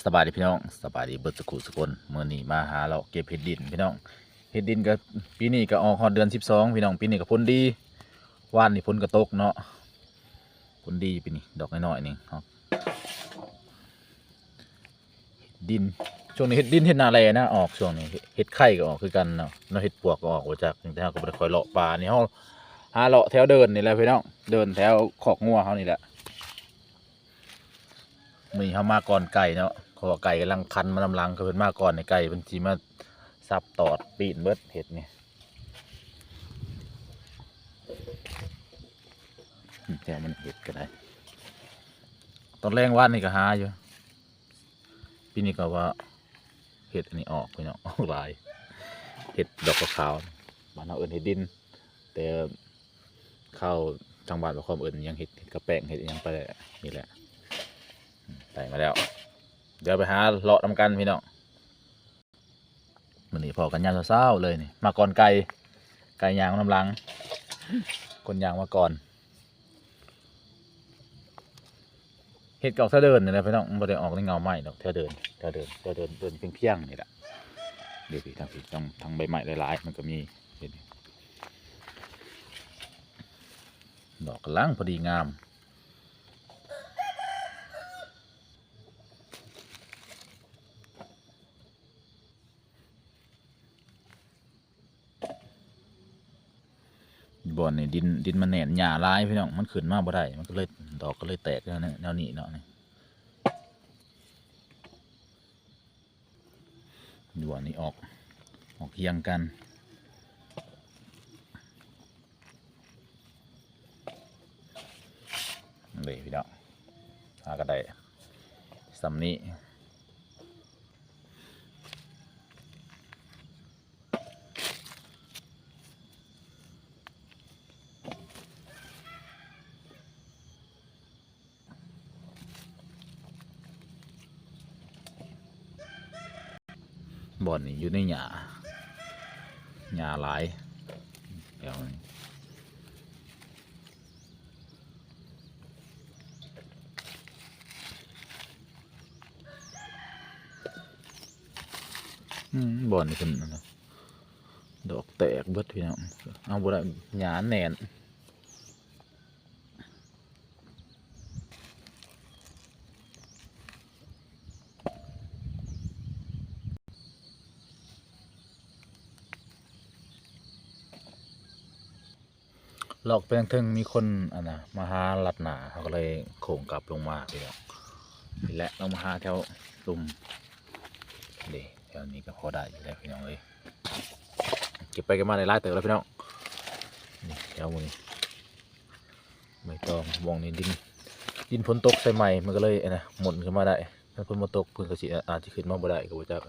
ສະບາຍດີພີ່ນ້ອງ ສະບາຍດີເບິດສຸຂູສຸຄົນ. ມື້ນີ້ມາຫາເລາະເກັບເຫັດດິນພີ່ນ້ອງ. ເຫັດດິນກໍປີນີ້ກໍອອກຮອດເດືອນສິບສອງພີ່ນ້ອງ. ປີນີ້ກໍຝົນດີ ວານນີ້ຝົນກໍຕົກເນາະ ຝົນດີປີນີ້ ດອກນ້ອຍໆ ນີ້ເນາະ. ເຫັດດິນ ຊ່ວງນີ້ເຫັດດິນເຫັດນາແລ້ນະອອກ ຊ່ວງນີ້ເຫັດໄຂ່ກໍອອກຄືກັນເນາະ ເນາະ ເຫັດປວກກໍອອກ ບໍ່ຈັກ ແຕ່ເຮົາກໍບໍ່ໄດ້ຄ່ອຍເລາະປ່ານີ້ ເຮົາຫາເລາະແຖວເດີ່ນນີ້ແຫຼະພີ່ນ້ອງ ເດີ່ນແຖວຄອກງົວເຮົານີ້ແຫຼະ. ມື້ນີ້ເຮົາມາກ່ອນໄກ່ເນາະ ເພາະວ່າໄກ່ກຳລັງຄັນມານຳຫຼັງ ຄັນເພິ່ນມາກ່ອນນີ້ ໄກ່ເພິ່ນຊິມາສັບຕອດປີ້ນເບິດເຫັດນີ້. ອືມ ແຕ່ມັນເຫັດກໍໄດ້ ຕອນແລງວານນີ້ກໍຫາຢູ່ ປີນີ້ກໍວ່າເຫັດອັນນີ້ອອກພີ່ນ້ອງ ອອກຫຼາຍ ເຫັດດອກຂາວໆ ບ້ານເຮົາເອີ້ນເຫັດດິນ ແຕ່ ເຂົາທາງບ້ານບໍ່ຄ່ອຍເອີ້ນຫຍັງ ເຫັດ ເຫັດກະແປ້ງ ເຫັດຫຍັງໄປແຫຼະ ນີ້ແຫຼະ ໄດ້ມາແລ້ວ. ດຽວໄປຫາເລາະນຳກັນພີ່ນ້ອງ. ມື້ນີ້ພໍ້ກັນຍາມເຊົ້າໆ ເລີຍນີ້ ມາກ່ອນໄກ່ ໄກ່ຍ່າງນຳຫຼັງ ຄົນຍ່າງມາກ່ອນ. ເຫັດກໍອອກແຖວເດີ່ນນີ້ແຫຼະພີ່ນ້ອງ ມັນບໍ່ໄດ້ອອກໃນເຫງົ້າໄມ້ດອກ ແຖວເດີ່ນ ແຖວເດີ່ນ ແຖວເດີ່ນ ເດີ່ນພຽງໆ ນີ້ແຫຼະ. ເດ້ພີ່ ທາງພີ້ ທາງ ທາງໃບໄມ້ຫຼາຍໆ ມັນກໍມີ ເຫັນ ດອກກຳລັງພໍດີງາມ. ບ່ອນນີ້ດິນ ດິນມັນແໜ້ນ ຫຍ້າຫຼາຍພີ່ນ້ອງ ມັນຂຶ້ນມາບໍ່ໄດ້ ມັນກໍເລີຍ ດອກກໍເລີຍແຕກແນວນີ້ ແນວນີ້ເນາະ. ຢູ່ບ່ອນນີ້ອອກ ອອກຮຽງກັນ ເດ້ພີ່ນ້ອງ ຫາກໍໄດ້ສ່ຳນີ້. ບ່ອນນີ້ຢູ່ໃນຫຍ້າ ຫຍ້າຫຼາຍແຖວນີ້. ອືມ ບ່ອນນີ້ເພິ່ນ ດອກແຕກເບິດພີ່ນ້ອງ ເອົາບໍ່ໄດ້ ຫຍ້າແໜ້ນ. ລອກໄປທາງເທິງ ມີຄົນ ອັນນະ ມາຫາລັດໜ້າ ເຮົາກໍເລີຍໂຄ້ງກັບລົງມາພີ່ນ້ອງ. ນີ້ແຫຼະ ລອງມາຫາແຖວລຸ່ມ ເດ້ ແຖວນີ້ກໍພໍໄດ້ຢູ່ແລ້ວພີ່ນ້ອງເອີຍ. ເກັບໄປເກັບມາໄດ້ຫຼາຍເຕີບແລ້ວພີ່ນ້ອງ. ນີ້ແຖວໝູ່ນີ້ ໃບຕອງ ບ່ອນນີ້ດິນ ດິນຝົນຕົກໃສ່ໃໝ່ ມັນກໍເລີຍ ອັນນະ ໝົນຂຶ້ນມາໄດ້. ຖ້າຝົນບໍ່ຕົກ ເພິ່ນກໍຊິ ອາດ ອາດຈະຂຶ້ນມາບໍ່ໄດ້ກໍບໍ່ຈັກ.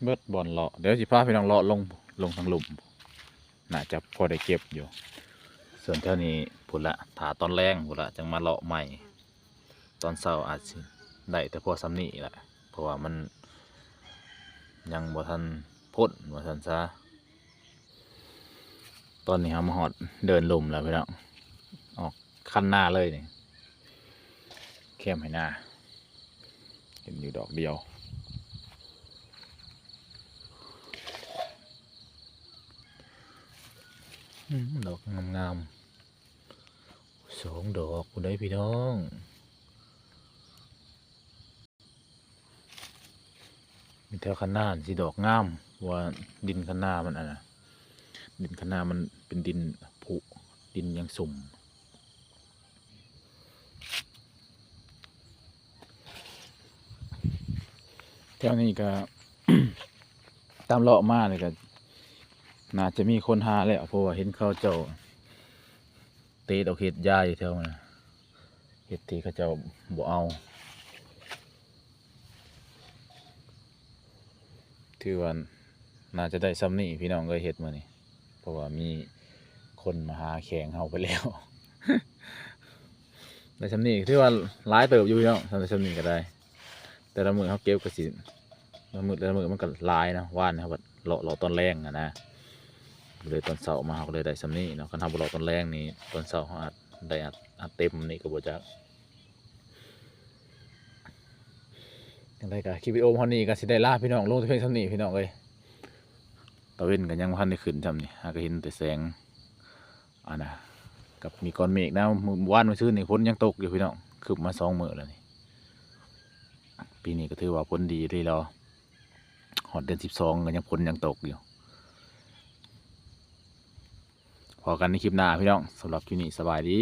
ເບິດບ່ອນເລາະ ດຽວຊິພາພີ່ນ້ອງເລາະລົງ ລົງທາງລຸ່ມ ໜ້າຈະພໍໄດ້ເກັບຢູ່. ສ່ວນແຖວນີ້ພຸ້ນລະ ຖ້າຕອນແລງພຸ້ນລະ ຈັ່ງມາເລາະໃໝ່. ຕອນເຊົ້າອາດຊິໄດ້ແຕ່ພໍສ່ຳນີ້ລະ ເພາະວ່າມັນຍັງບໍ່ທັນພົ້ນວ່າຊັ້ນຊະ. ຕອນນີ້ເຮົາມາຮອດເດີ່ນລຸ່ມແລ້ວພີ່ນ້ອງ ອອກຄັນນາເລີຍນີ້ ແຄມໄຮ່ນາ ເຫັນຢູ່ດອກດຽວ. ອືມ ດອກງາມໆ ສອງດອກພຸ້ນໃດ໋ພີ່ນ້ອງ. ມີແຖວຄັນນາຊິດອກງາມ ເພາະວ່າດິນຄັນນາມັນ ອັນນະ ດິນຄັນນາມັນເປັນດິນຜຸ ດິນຍັງຊຸ່ມ. แถวนี้ก็ ตามเลาะมานี่ก็น่าจะมีคนหาแล้ว เพราะว่าเห็นเขาเจ้าเตะดอกเห็ดยายอยู่แถวนั้น เห็ดที่เขาเจ้าบ่เอา ถือว่าน่าจะได้ส่ำนี้พี่น้องเอ้ย เห็ดมื้อนี้ เพราะว่ามีคนมาหาแข่งเฮาไปแล้ว ได้ส่ำนี้ถือว่าหลายเติบอยู่พี่น้อง ถ้าได้ส่ำนี้ก็ได้ แต่ละมื้อเฮาเก็บก็สิ ละมื้อ แต่ละมื้อมันก็หลายนะ วานนี้เฮาก็เลาะ เลาะตอนแลงหั้นนะ เลยตอนเช้ามาเฮาก็เลยได้ส่ำนี้เนาะ คันเฮาบ่เลาะตอนแลงนี่ ตอนเช้าเฮาอาจได้ อาจ อาจเต็มนี่ก็บ่จัก จั่งใด๋ก็คลิปวิดีโอเฮานี้ก็สิได้ลาพี่น้องลงแต่เพียงส่ำนี้พี่น้องเอ้ย ตะเว็นก็ยังบ่ทันได้ขึ้นส่ำนี้ หาก็เห็นแต่แสง อันน่ะ กับมีก้อนเมฆนะ มื้อวานมื้อซืนนี่ฝนยังตกอยู่พี่น้อง ครึ้มมาสองมื้อแล้วนี่ ปีนี้ก็ถือว่าฝนดีอีหลีแล้ว ฮอดเดือนสิบสองก็ยังฝนยังตกอยู่ พ้อกันในคลิปหน้าพี่น้อง สำหรับคลิปนี้สบายดี